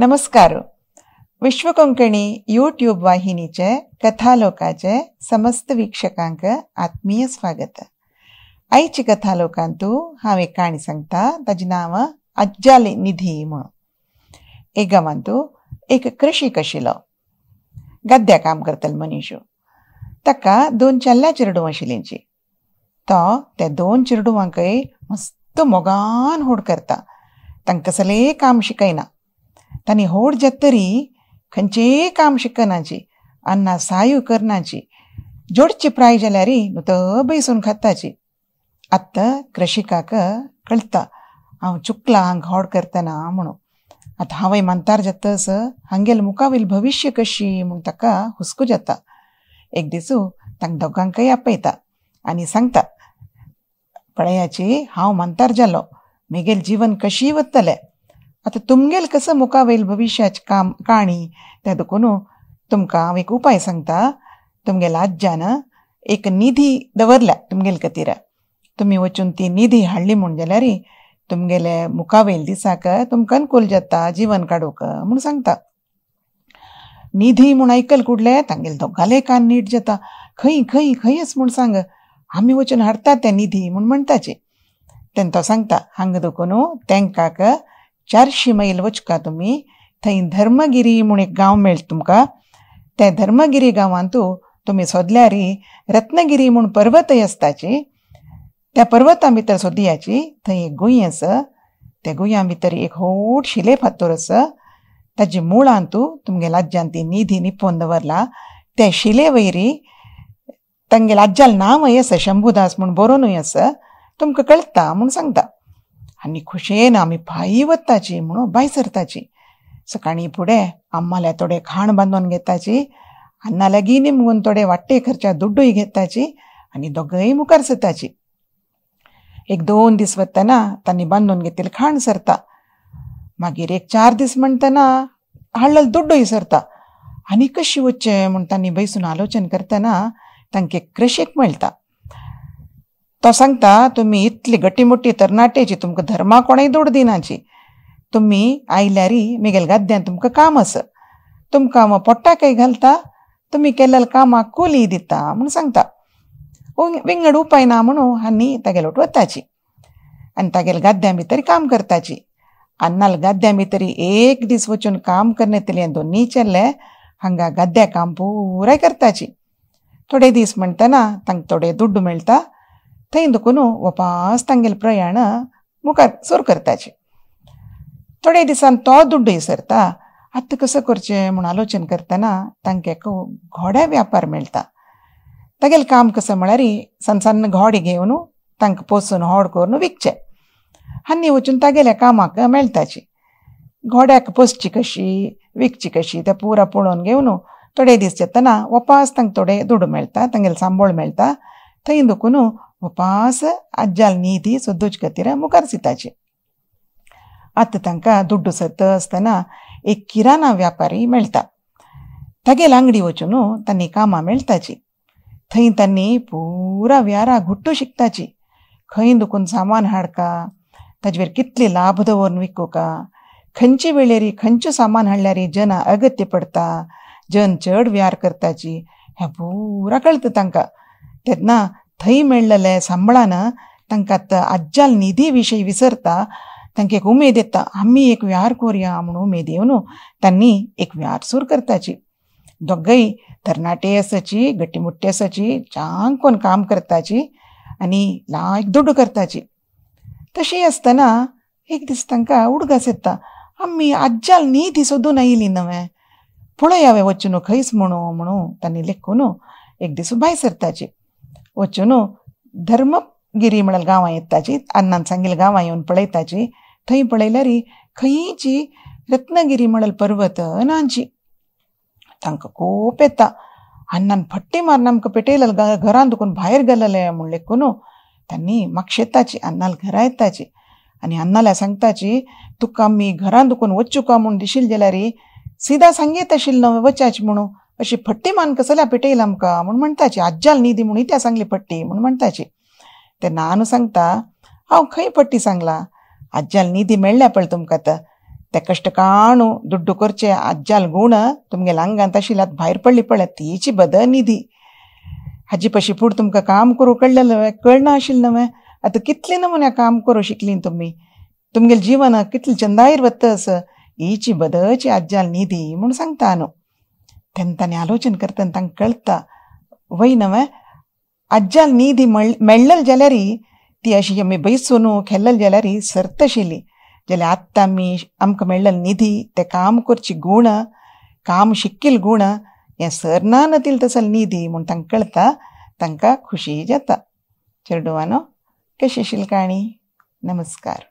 नमस्कार. विश्वकोंकणी यूट्यूब वाहिनीचे कथालोकाचे समस्त वीक्षकांक आत्मीय स्वागत. आयची कथालोकांतू हांव एक काणी सांगता, ताजी नांव आज्जाली निधी म्हणून. एक गांवांतू एक कृषीक आशिल्लो, गद्या काम करतलो मनीश. ताका दोन चेल्ल्या चेरडूं आशिल्लींची. तो त्या दोन चेरडुवांकय मस्त मोगान होड करता, तांकां कसलें काम शिकयना. तांणी होड जातरी खंयचेय काम शिकनाची, अन्ना सायू करनाची, जोडची प्राय जाल्यार नुतो बैसून खाताची. आतां कृषिकाक कळटा हांव चुकलां हांगा होड करतना म्हणून. आतां हांवय मानतार जातस हांगेल मुखावेल भविश्य कशी म्हूण ताका हुस्को जाता. एक दिसू तांकां दोगांकय आपयता आनी सांगता, पळयाची हांव मानतार जालो, मेगेल जीवन कशी वतलें, आतां तुमगेल कसो मुखावेल भविश्याची काम काणी, त्या देखून तुमकां हांव एक उपाय सांगता. तुमगेल आज्जान एक निधी दवरल्या तुमगेल खातीर, तुमी वचून ती निधी हाडली म्हूण जाल्यार तुमगेले मुखावेल दिसाक तुमकां अनुकूल जाता जीवन काडूंक म्हूण सांगता. निधी म्हूण आयकल कुडले तांगेले दोगांले कान नीट जाता. खंय खंय खंयच म्हूण सांग, आमी वचून हाडटा ते निधी म्हूण म्हणटाची. तेन्ना तो सांगता, हांगा देखून तेंकाक 400 मैल वचका तुमी, थंय धर्मगिरी म्हूण एक गांव मेळटा तुमकां. त्या धर्मगिरी गांवांतू तुमी सोदल्यार रत्नगिरी म्हूण पर्वतय आसताची. त्या पर्वता भितर सोदयाची, थंय एक गुंय आसा, त्या गुंया भितर एक व्हड शिले फातोर आसा, ताजे मुळांतू तुमगेल्या आज्जान ती निधी निपोवन दवरला. त्या शिले वयरी तांगेल्या आज्जाल नांवय आसा, शंभुदास म्हूण बरोवनूय आसा, तुमकां कळटा म्हूण सांगता. आनी खुशयेन आमी पांयी वताची म्हणून भायर सरताची. सकाळीं फुडें आम्माल्या थोडे खाण बांदून घेताची, अन्ना लागीं निमगून थोडे वाट्टे खर्चा दुड्डूय घेताची आनी दोगय मुखार सरताची. एक दोन दीस वतना तांणी बांदून घेतिल्लें खाण सरता. मागीर एक 4 दीस म्हणटना हाडलेलो दुड्डूय सरता. आनी कशी वचचें म्हूण तांणी बैसून आलोचन करतना तांकां एक कृषीक मेळटा. तो सांगता, तुमी इतली गटीमुट्टी तरणाटेची, तुमकां धर्मा कोणेय दुड दिनाची, तुमी आयल्यार मेगेल गाद्यान तुमकां काम आसा, तुमकां हांव पोट्टाकय घालता, तुमी केल्ल्या कामाक कोली दिता म्हूण सांगता. विंगड उपाय ना म्हणून हांणी तागेले वट वताची आनी तागेले गाद्यां भितर काम करताची. अन्नाल गाद्यां भितर एक दीस वचून काम करण्यातले दोन्ही चेल्ले हांगा गाद्या काम पुराय करताची. थोडे दीस म्हणटना तांकां थोडे दुड्डू मेळटा, थंय देखून वपास तांगेले प्रयाण मुखार सुरू करताची. थोडे दिसान तो दुड्डूय सरता. आतां कसो करचें म्हूण आलोचन करतना तांकां एक घोड्या व्यापार मेळटा. तागेलें काम कसो म्हळ्यार सन्न सन्न घोडे घेवन तांकां पोसून होड करून विकचें. आनी वचून तागेल्या कामाक मेळटाची. घोड्याक पोसची कशी विकची कशी तें पुरा पळोवन घेवन थोडे दीस जातना वपास तांकां थोडे दुडू मेळटा, तांगेले सांबोळ मेळटा. थंय देखून वपास आज्जाल निधी सोदूचे खातीर मुखार सिताची. आतां तांकां दुड्डू सरता आसतना एक किराणा व्यापारी मेळटा. तागेले आंगडी वचून तांणी कामां मेळटाची. थंय तांणी पुरा व्यारा घुट्टू शिकताची. खंय दुकून सामान हाडका, ताजेर कितले लाभ दवरून विकूका, खंयचे वेळेरी खंयचें सामान हाडल्यार जना अगत्य पडटा, जन चड व्यार करताची, हें पुरा कळटा तांकां. तेन्ना थंय मेळ्ळेले सांबळान तांकां आज्जाल निधी विशयी विसरता. तांकां एक उमेद येता, आमी एक व्यार करुया म्हूण उमेद येवन तांणी एक व्यार सुरू करताची. दोगय तरणाटे आसाची, गट्टीमुट्टी आसाची, चांग काम करताची आनी लायक दुडू करताची. तशी आसतना एक दीस तांकां उडगास येता, आमी आज्जाल निधी सोदून आयली नवें, पळोवया वचून खंयच म्हणू म्हणून तांणी लेखून एक दीस भायर सरताची. वचून धर्मगिरी म्हळ्यार गांवां येताची. अन्नान सांगिल्ल्या गांवां येवन पळयताची. थंय पळयल्यार खंयची रत्नगिरी म्हळ्यार पर्वत नांची. तांकां कोप येता. अन्नान फट्टी मारून आमकां पेटयले, घरान दुखून भायर गेलेले म्हूण लेखून तांणी मागशेताची, अन्नाल घरा येताची आनी अन्नाल्या सांगताची, तुका आमी घरान दुखून वचूका म्हूण दिशील जाल्यार सिदा सांगीत आशिल्लो न्हय वचाची म्हणून, अशी फट्टी मान कसल्या पेटयला आमकां म्हूण म्हणटाची. आज्जाल निधी म्हूण त्या सांगली फट्टी म्हूण म्हणटाची. तेन्ना आनू सांगता, हांव खंय फट्टी सांगला, आज्जाल निधी मेळ्ळ्या पळय तुमकां आतां, ते कष्ट काणू दुड्डू करचे आज्जाल गुण तुमगेल्या आंगांत आशिल्ल्यात भायर पडली पळय तीची बद निधी. हाजी पशी फूड तुमकां काम करूं कळ्ळें कळना आशिल्लें नवें. आतां कितले नमुन्या काम करूं शिकलीं तुमी, तुमगेलें जीवन कितलें चंदायर वता असं हिची बदची आज्जाल निधी म्हूण सांगता न्हू. तेन्ना तांणी आलोचन करतना तांकां कळटा वय नवें आज्जाल निधी मेळ्ळें जाल्यार ती अशी आमी बैसून खेळ्ळें जाल्यार सर्त आशिल्ली. जाल्यार आतां आमी आमकां मेळ्ळें निधी ते काम करची गूण काम शिक्कील गूण हें सरना नतील तसल निधी म्हूण तांकां कळटा, तांकां खुशी जाता. चेडवानो कशी आशिल्ली काणी? नमस्कार.